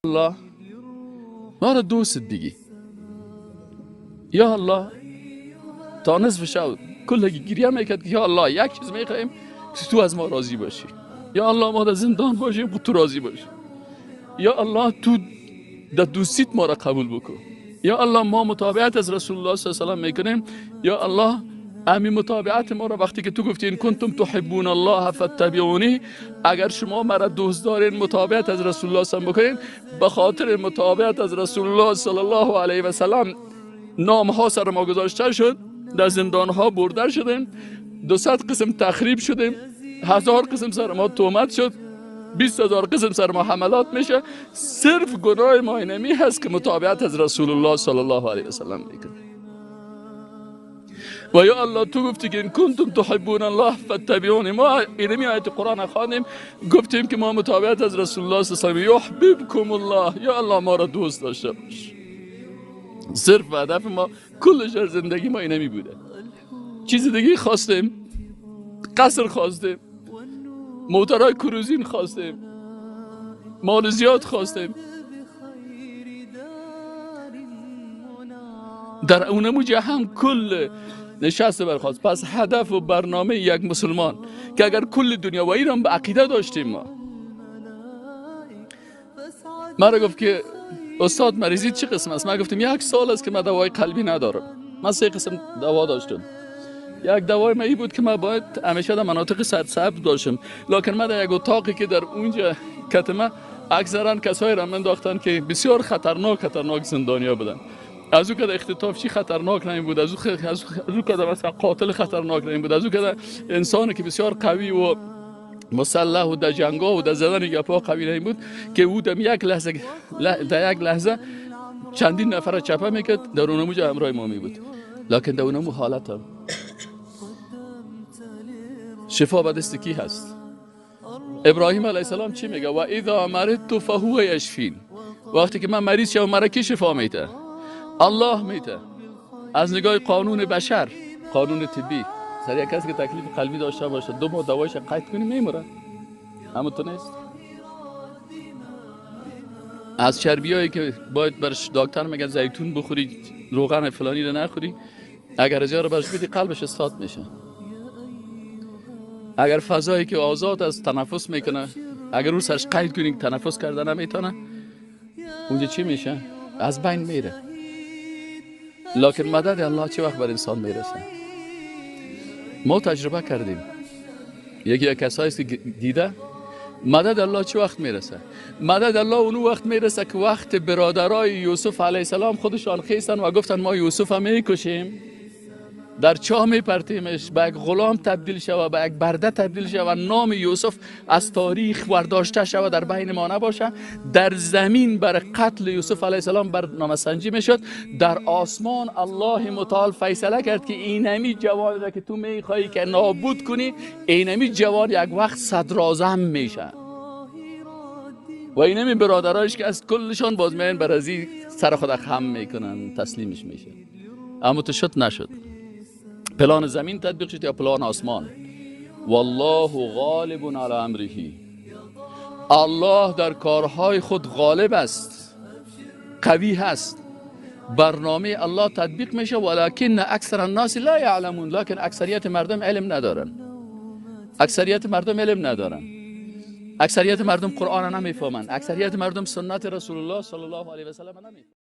الله، ما را دوست بگی. یا الله، تا نصف شب کل گریه میکرد که یا الله، یک چیز میخوایم که تو از ما راضی باشی. یا الله، ما در زندان باشیم، تو راضی باشی. یا الله، تو در دوستیت ما را قبول بکن. یا الله، ما متابعت از رسول الله صلی الله علیه و سلم میکنیم. یا الله، امی متابعت ما را، وقتی که تو گفتی إن کنتم تحبون الله فاتبعوني، اگر شما مرا دوست دارین، متابعت از رسول الله صلی الله علیه و بکنین. به خاطر متابعت از رسول الله صلی الله علیه و سلم نام ها سر ما گذاشته شد، در زندان ها برده شدیم، 200 قسم تخریب شدیم، 1000 قسم سر ما تهمت شد، 20,000 قسم سر ما حملات میشه. صرف گناه ما اینمی هست که متابعت از رسول الله صلی الله علیه و سلم میکنیم. و یا الله، تو گفتی که إن کنتم تحبون الله فاتبعوني. ما اینمی آیت قرآن خواندیم، گفتیم که ما متابعت از رسول الله صلی الله علیه و یحببکم الله. یا الله، ما را دوست داشته باش. صرف هدف ما کل زندگی ما اینمی بوده. چیز دیگه خواستیم؟ قصر خواستیم؟ موترهای کروزین خواستیم؟ مال زیاد خواستیم؟ در اونمو هم کل نشست برخواست. پس هدف و برنامه یک مسلمان که اگر کل دنیا و ایران به عقیده داشتیم، ما مرا گفت که استاد، مریضی چه قسم است؟ من گفتم یک سال است که من دوای قلبی ندارم. من سه قسم دوا داشتم. یک دوای من بود که من باید همیشه در مناطق سرسبز باشم، لکن من در یک اتاقی که در اونجا کتمه اکثرا کسایی را من که بسیار خطرناک خطرناک زندانیا بودن. از او که اختطافچی خطرناک نمی بود، از او که مثلا قاتل خطرناک نمی بود، از او که انسانی که بسیار قوی و مسلح و در جنگا و در زدن گپا قوی نمی بود که او در یک لحظه چندین نفر چپه میکرد، در اونمو جا همراه ما می بود. لکن در اونمو حالت هم شفا به دست کی هست؟ ابراهیم علیه السلام چی میگه؟ و اذا مرضت فهو یشفین. وقتی که من مریض شوم، مرا کی شفا میده؟ الله میده. از نگاه قانون بشر، قانون طبی، سر یک کسی که تکلیف قلبی داشته باشه، 2 ماه دوایش قید کنی، میموره. اما تو نیست. از چربیایی که باید برش دکتر میگه زیتون بخوری، روغن فلانی رو نخوری، اگر از رو برش بدی، قلبش استاد میشه. اگر فضایی که آزاد از تنفس میکنه، اگر او سرش قید کنی که تنفس کرده نمیتونه، اونجا چی میشه؟ از بین میره. لکن مدد الله چه وقت بر انسان میرسه؟ ما تجربه کردیم. یکی از کسایی که دیده مدد الله چه وقت میرسه. مدد الله اونو وقت میرسه که وقت برادرای یوسف علیه السلام خودشان خیستن و گفتن ما یوسف هم میکشیم، در چاه میپرتیمش، به یک غلام تبدیل شوه، به یک برده تبدیل شوه، نام یوسف از تاریخ ورداشته شوه، در بین ما نباشه. در زمین بر قتل یوسف علیه السلام برنامه سنجی میشد. در آسمان الله متعال فیصله کرد که اینمی جوان را که تو میخوایی که نابود کنی، اینمی جوان یک وقت صدراعظم میشه و اینمی برادرایش که از کلشان باز میان بر ازی سر خود خم میکنن، تسلیمش میشه. اما تو شد نشد؟ پلان زمین تطبیق شد یا پلان آسمان؟ والله غالب علی امره. الله در کارهای خود غالب است، قوی هست. برنامه الله تطبیق میشه. ولکن اکثر الناس لا یعلمون. لکن اکثریت مردم علم ندارن. اکثریت مردم علم ندارن. اکثریت مردم قرآن نمیفهمند. اکثریت مردم سنت رسول الله صلی الله علیه و سلم نمیفهمند.